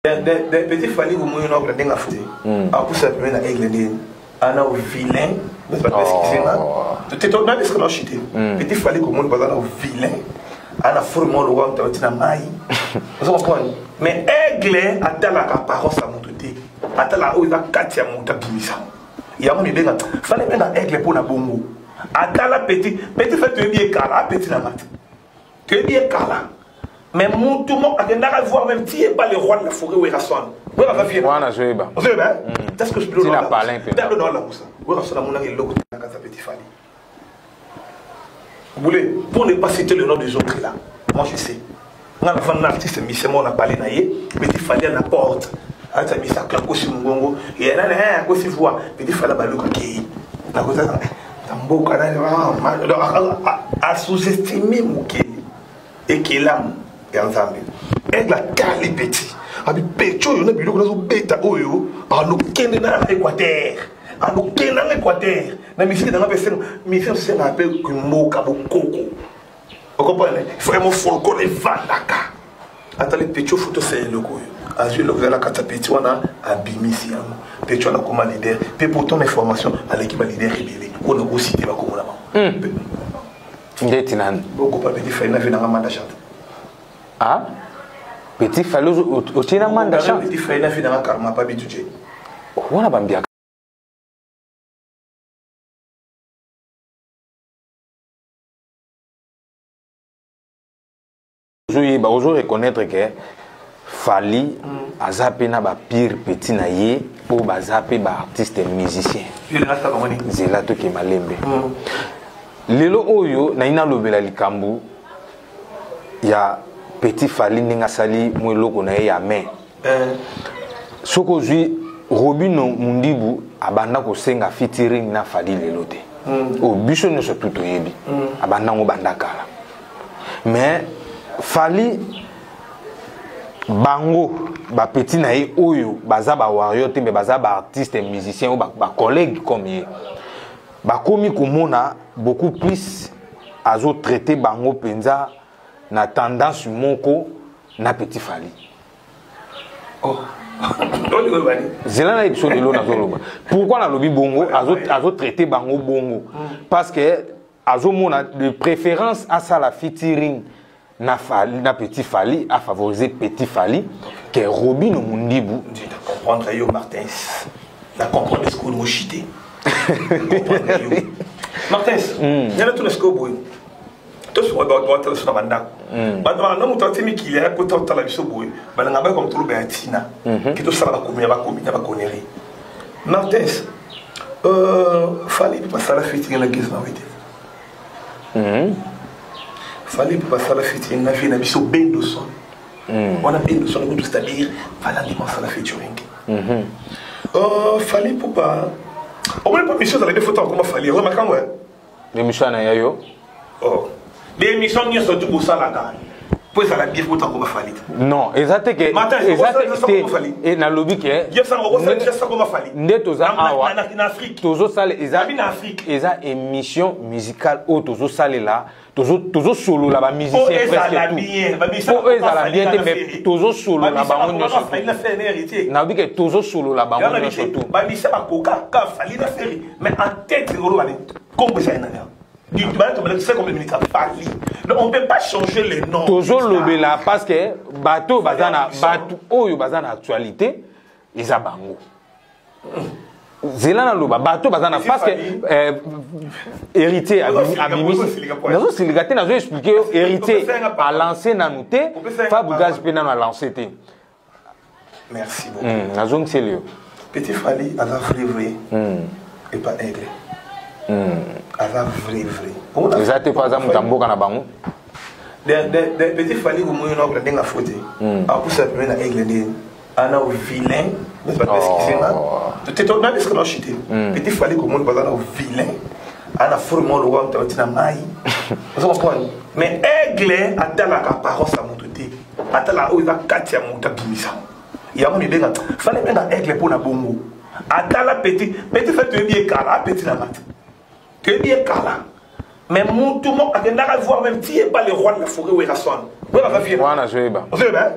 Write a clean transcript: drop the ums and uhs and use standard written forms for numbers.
Petit Fally komoni na ndenge afuti apusa pembe na aigle ndeni ana vilain na bisika na chute. Petit Fally komoni baza na vilain, ana forme moko lokola moto auti na mai, ozo comprendre? Mais aigle atalaka apparence ya moto te, atalaka oyo eza kati ya moto, abimisa yango. Mibenga Fally, benga aigle mpo na bongo. Atala petit Fally, toyebi ye kala, apeti na nga te, toyebi ye kala. Mais mutu moko akendaka voir même ti pas le roi de la forêt, Werrason. Wera vie. Wana zoyeba. Ozoyeba. Est-ce que je peux Tina palin mpe. Talo na lamusa. Werrason amonaka eloko na kati ya petit Fally. Boulé, pour ne pas citer le nom des autres là. Moi je sais. Nga na fanda artiste mission mo na parler na ye, petit Fally na porte. Ata misa akosi mongongo, ye nani akosi voix, petit Fally baluka kei. Na kozala na mboka na a sous-estimer mokili. Ekelamu ya Nzambe aigle atali petit, abi petit oyo na biloko nazobeta oyo, alokende na Équateur, alokende na Équateur na misiki nanga mpe senga misiki senga mpe mboka bokoko, ocomprendre? Vraiment folklore evandaka. Atali petit oyo, foto osala eloko oyo, azwi eloko ezala kati ya petit wana, abimisi yango. Petit wana akoma leader mpe pour ton information aleki baleader ebele oyo nakosite bakomona bango. Ndeti nani? Bokopa petit Fally na vie nanga Manda Chante. Ah, petit Fally otie na Manda Chante? Petit Fally na vie nanga Karma pa bituje. Wana bambiaka. Ozoyeba, ozo reconnaître que Fally aza mpe na bapire petit na ye mpo baza mpe baartiste musicien. Nzela toke malembe. Lelo oyo nayi nalobela likambo ya petit Fally, ndenge asali mwa eloko na ye ya mai. Soki ozwi Robino Mundibu, abanda kosenga featuring na Fally lelo te. Oyo biso nyonso tu toyebi, abanda yango banda kala. Mais Fally, bango bapeti na ye oyo baza bawarrior te, mais baza baartiste musicien oyo bacollègue comme ye, bakomi komona beaucoup plus azotraite bango mpenza na tendance moko na petit Fally. Oh. Zela na biso lelo nazoloba pourquoi nalobi bongo. Azotraite bango bongo parce que azomona de préférence asala featuring na Fally, na petit Fally, afavoriser petit Fally que Robino Mundibu. Comprendre yo Martins, na comprendre ce que moshite comprendre yo Martins. Nyala tuna sikoyo boye, tosobatala biso na bandako, bato bana moto ati mikili ya kota otala biso boye, balanga bayoko moto oloba ya ntina ke tosala bakomi ya bakomi na baconnerie. Martins, Fally mpe basala featuring na Gaz Mawete. Fally mpe basala featuring na vie na biso Bendoson wana, Bendoson kutu, c'est-à-dire Fally andima asala featuring. Fally Ipupa, omoni mpo mission ezalaki foto akoma Fally oyo makambo. Émission na ya yo. Oh, l'émission nyonso tu bosalaka mpo ezala bien, foto akoma Fally te. Non, eza te ke Martin, eza okosala te nyonso Fally. te nalobi ke Koma Fally nde toza awa na Afrique. Tozosala eza Abi na Afrique. Eza émission musicale oyo tozosalela, tozosolola bamusicien Po ezala presque bien, tout. bamusicien Po ezala bien te, Fally na mais Ferré. tozosolola bango nyonso. Fally na Ferré na Héritier. Nalobi ke tozosolola bango nyonso tout. Bamusicien bakoka ka Fally na Ferré, mais en tête oloba nini, kombo ezali nani? C'est combien de minutes à Fally? Donc on ne peut pas changer les noms. Tozolobela parce que bato oyo baza na bato oyo baza na actualité eza bango. Zela naloba bato baza na Esi parce que Fally. Héritier Ozosilika, abimisi. ozosilika po. Nazosilika te, nazo explique yo. Héritier Opesa nga alance nanu te. Opesa nga Fabregas pardon. mpe nanu alance te. Merci beaucoup. Nazongiseli yo. Petit Fally aza vrai vrai et pas aigle. Aza vrai vrai. Eza te mpo aza moto ya mboka na bango. Petit Fally komoni na ndenge afote apusa pembe na aigle ndeni ana vilain na bisika na chute. Petit Fally komoni baza na vilain, ana forme moko lokola moto auti na mai, ozo comprendre? Mais aigle atalaka apparence ya moto te, atalaka oyo eza kati ya moto, abimisa yango. Mibenga Fally, benga aigle mpo na bongo. Atala petit Fally, toyebi ye kala, apeti na nga te, toyebi ye kala. Mais mutu moko akendaka voir même ti pas le roi de la forêt, Werrason. Wera aza vie. Wana zoyeba. Ozoyeba.